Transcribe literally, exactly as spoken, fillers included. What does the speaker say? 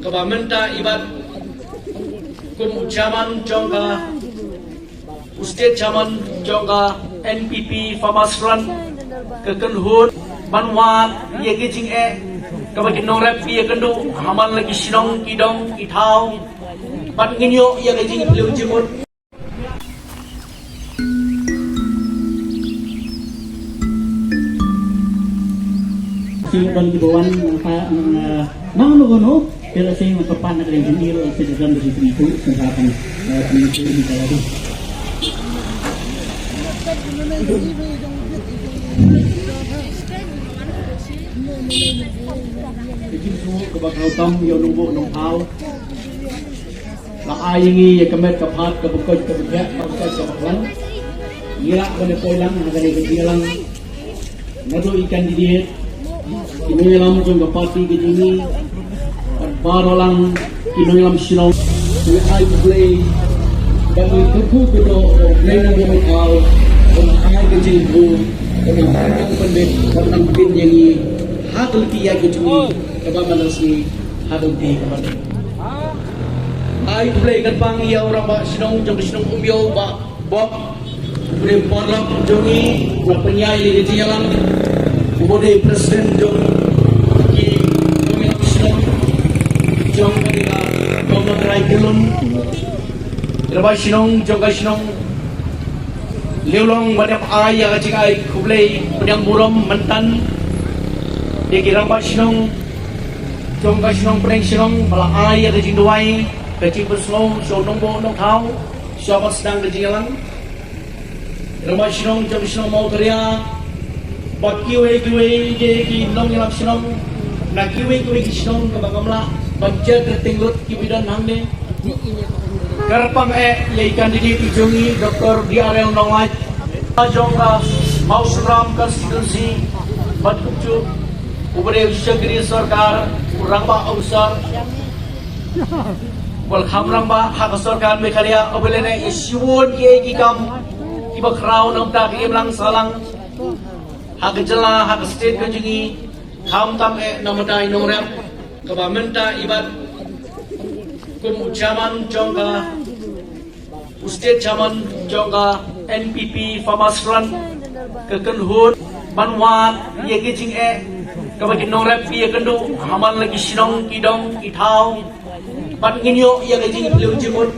Kaba mynta i bat kum u chairman jong ka, u state chairman jong ka N P P Farmers Front, ka kynhun ban wad ïa ki jingeh kaba ki nongrep ki ïakynduh ha man la ki shnong, ki dong, ki thaw, bad ngin ïoh ïa ka jingpyllun jingmut. Sing ban ki bawan nang pa nang, eh, nang no no, pero sing nang pa nang ring jingir, sing dalam dari sini tu, sing pa nang, eh, sing tu ni kalau tu. Ki jingsuh kaba khlaw tam ïa u nongbuh nongthaw. La ai ïa ngi ïa ka met ka phad kaba koit kaba biang, kaba koit kaba klang. Ngi lah ban ïa poi lang ha kane ka jingïalang naduh i candidate, ki nongïalam jong ka party ka jong ngi, bad baroh lang ki nongïalam shnong. Ngi ai khublei bad ngi kyrkhu kyrdoh ïa u Blei nongbuh nongthaw, ban ai ka jingkyrkhu, ban ai ka jingpynbeit, ban ai ka jingpynbeit ïa ngi ha ka lynti ïaid ka jong ngi kaba man la ka sngi, ha ka lynti kaba man. Ai khublei kyrpang ïa u rangbah shnong jong ka shnong Umiew, Bah Bok, uba dei u paralok jong ngi, uba pynïaid ïa ka jingïalang, uba dei president jong ki nongïalam shnong jong ka, ka Mawtrai Khyllung. Rangbah shnong jong ka shnong Liewlong, ba dang ai ïa ka jingai khublei pdiang burom mynta ïa ki rangbah shnong jong ka shnong Pdeng Shnong, ba la ai ïa ka jingduwai, ka jingpynsngew sha u nongbuh nongthaw, sha ba sdang ka jingïalang. Rangbah shnong jong ka shnong Mawtharia, bad kiwei kiwei de ki nongïalam shnong na kiwei kiwei ki shnong kaba ngam lah ban jer kyrteng lut kiba don hangne. Kyrpang eh ïa i candidate i jong ngi, Doctor D R L Nonglait, jong ka Mawsynram constituency, bad kumjuh uba dei u shakri sorkar, u rangbah officer, uba la kham rangbah ha ka sorkar Meghalaya, uba la leh shibun ki ei ki kam kiba khraw na ka bynta ka imlang sahlang ha ka jylla, ha ka state ka jong ngi, khamtam eh na ka bynta i nongrep, kaba mynta i bat kum u chairman jong ka, u state chairman jong ka N P P Farmers Front, ka kynhun ban wad ïa ki jingeh kaba ki nongrep ki ïakynduh ha man la ki shnong, ki dong, ki thaw, bad ngin ïoh ïa ka jingpyllun jingmut.